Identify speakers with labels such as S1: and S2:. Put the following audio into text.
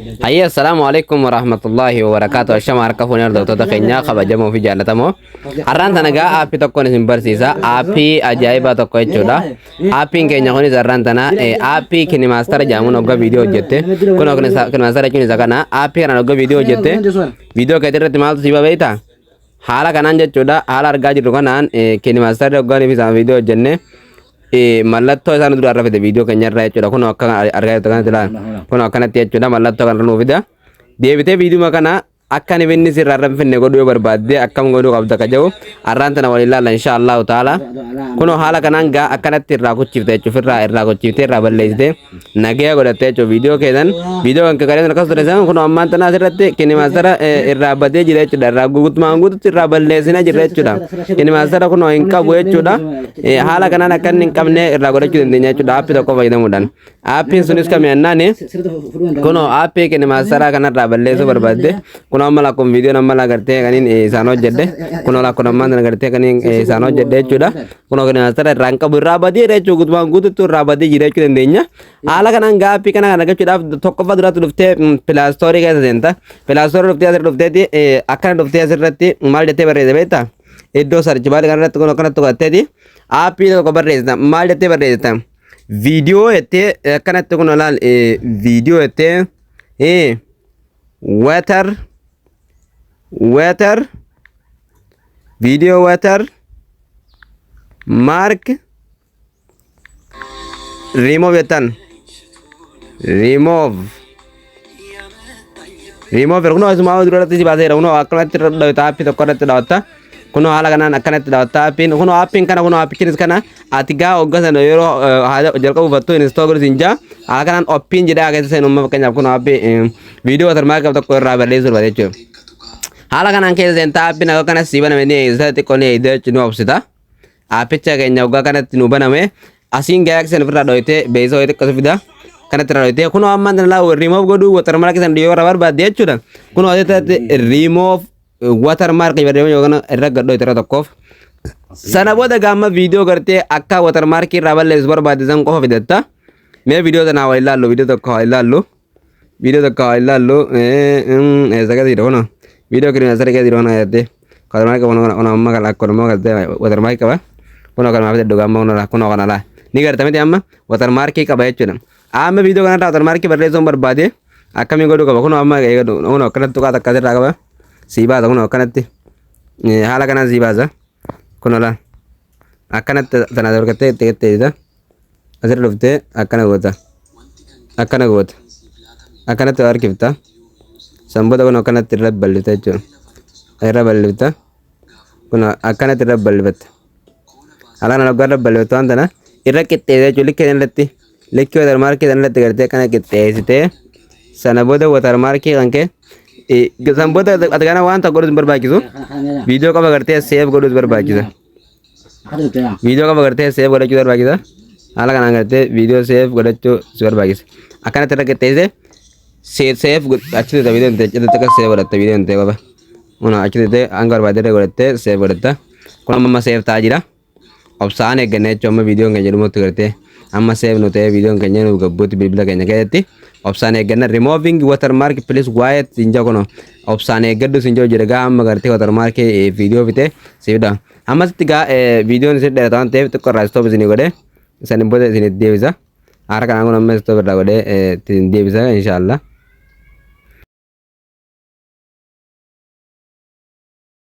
S1: Hayya, assalaamu alaikum warahmatullahi wabarakaatu. Ashama harka fuunee hordoftoota keenyaa kabajamoo fi jaallatamoo. Har'aan tana gaa aappii tokkoon isin barsiisa. Aappii ajaa'ibaa tokko jechuudha. Aappiin keenya kunis har'aan tana aappii KineMaster jedhamuun hogga viidiyoo hojjette. Kun KineMaster jechuun isa kana. Aappii kanaan hogga viidiyoo hojjette. Viidiyoo keetii irratti maaltu si beektaa? Haala kanaan jechuudha. Haala argaa jirru kanaan KineMaster hoggaan fi isaan viidiyoo hojjenne mallattoo isaan dura irra fide viidiyoo keenya irraa jechuudha. Kun akka argaa jirtu kanatti ilaala. Kun akkanatti jechuudha, mallattoo kana nuu fida. Deebitee viidiyoo kana akka inni sirraa irra hin finne godhuu yoo barbaadde akkam godhuu qabda ka jedhu har'aan tana waliin ilaalla, insha Allahu ta'ala. Kunoo haala kanaan gaa akkanatti irraa kuchifte jechuuf, irraa kuchiftee, irraa balleessite, nagaya godhatte jechuuf viidiyoo keessan, viidiyoo kan kakkaleen akkas ture san. Kunoo ammaan tana asirratti KineMaster irraa badee jira jechuudha. Irraa guutumaan guututti irraa balleessina jira jechuudha. KineMaster kunoo hin qabu jechuudha. Haala kanaan akka inni hin qabne irraa godhachuu dandeenya jechuudha, aappii tokko fayyadamuudhaan. Aappiin sunis kami jennaani, kunoo aappii KineMaster kanarraa balleessuu barbaadde. Kunoo amma lakkoon viidiyoon amma agartee kaniin isaan hojjedhe, kunoo lakkoon ammaan tana agartee kaniin isaan hojjedhe jechuudha. Kunoo KineMaster irraa hin qabu, irraa badee jechuudha, guutumaan guututti irraa badee jira jechuu dandeenya. Haala kanaan gaa aappii kana kan argachuudhaaf tokkoffaa duraatti dhuftee Play Store keessa seenta. Play Store dhuftee, asirra dhufteeti, akkana dhuftee, asirratti maal jettee barreesse beektaa? Iddoo search bar kanarratti kun akkanatti tuqatteeti aappii tokko barreessita. Maal jettee barreessita? Viidiyoo jettee akkanatti kun olaal viidiyoo jettee water video water mark remove jettan. Remove kunoo asuma duratti si baaseera. Kunoo akkanatti irra dhawata, aappii tokko irratti dhawatta. Kunoo haala kanaan akkanatti dhawatta aappiin. Kunoo aappiin kana, kunoo aappichinis kana ati gaa hogga sana yeroo jalqabu ufattu install godhu siin jaa. Haala kanaan open jedhaa keessa seenu. Amma fakkeenyaaf kunoo aappii viidiyoo watermark qabu tokko irraa balleessuu barbaade jechuudha. Haala kanaan keessa seentaa, aappiin akka kanas sii baname ni eegsisa, xiqqoo ni eegda jechuun nu obsita. Aappicha keenya waggaa kanatti nu baname, asiin gara keessan ofirraa dhoyitee beeksisa wayii xiqqoo fida. Kanatti irraa dhoyitee, kunoo ammaan tana laa remove godhuu watermark san yoo irraa barbaadde jechuudha. Kunoo asitti remove watermark barreeffama yookaan irra gad dhoyite irra tokkoof. Sana booda gaamma viidiyoo gartee akka watermark irraa balleessu barbaadde san qofa fidatta. Mee viidiyoo tanaa waa ilaallu, viidiyoo tokko haa ilaallu. Viidiyoo tokko haa ilaallu. Eessa gadi jira? Kunoo viidiyoo kirina saree gadi jira kunoo jettee. Watermark qaba kunoo, amma kan akkuma immoo gartee watermark qaba. Kunoo kan maaf jedhu amma kunoo, kunoo kana laa. Ni garta miti, amma watermark qaba jechuudha. Amma viidiyoo kanarraa watermark barreessuun barbaade akkamiin godhuu qaba? Kunoo amma eegadhu, kunoo akkanatti tuqaa takka asirraa qaba. Sii baasa, kunoo akkanatti. Haala kanaan sii baasa. Kunoo laa. Akkanatti tana dorgattee itti qixxeessita. Asirra dhuftee akkana goota. Akkana goota. Akkanatti harkifta. San booda kun akkanatti irra bal'ifta jechuudha. Irra bal'ifta. Kun akkanatti irra bal'ifatta. Haala kanaan hoggaa irra bal'ifatu waan tana irra qixxeessite jechuudha. Likkii irratti, likkii watermarkii sana irratti gartee akkana qixxeessitee, sana booda watermarkii kan kee san booda ati kana waan tokko godhuus hin barbaachisu. Viidiyoo qofa gartee save godhuus barbaachisa. Viidiyoo qofa gartee save godhachuu barbaachisa. Haala kanaan gartee viidiyoo save godhachuu si barbaachisa. Akkanatti irra qixxeessite save achitti viidiyoon ta'e achitti akka save godhatta, viidiyoon ta'e qofa. Kun achitti ta'e hanga barbaadde irra godhattee save godhatta. Kun amma save ta'aa jira. Obsaan eegganna jechuun amma viidiyoon keenya dhumutti gartee amma save nu ta'ee viidiyoon keenya nu gabbuutti bilbila keenya keessatti obsaan eegganna. Removing watermark, please wait siin jaa. Kunoo obsaan eeggadhu siin jiru jira. Gaa amma gartee watermark viidiyoo fite siifdha. Ammasitti gaa viidiyoon isin dheerata waan ta'eef xiqqoo irraa stop isinii godhee isanin booda isinitti deebisa. Haala kanaan kun amma stop irraa godhee ittiin deebisa, inshaallah.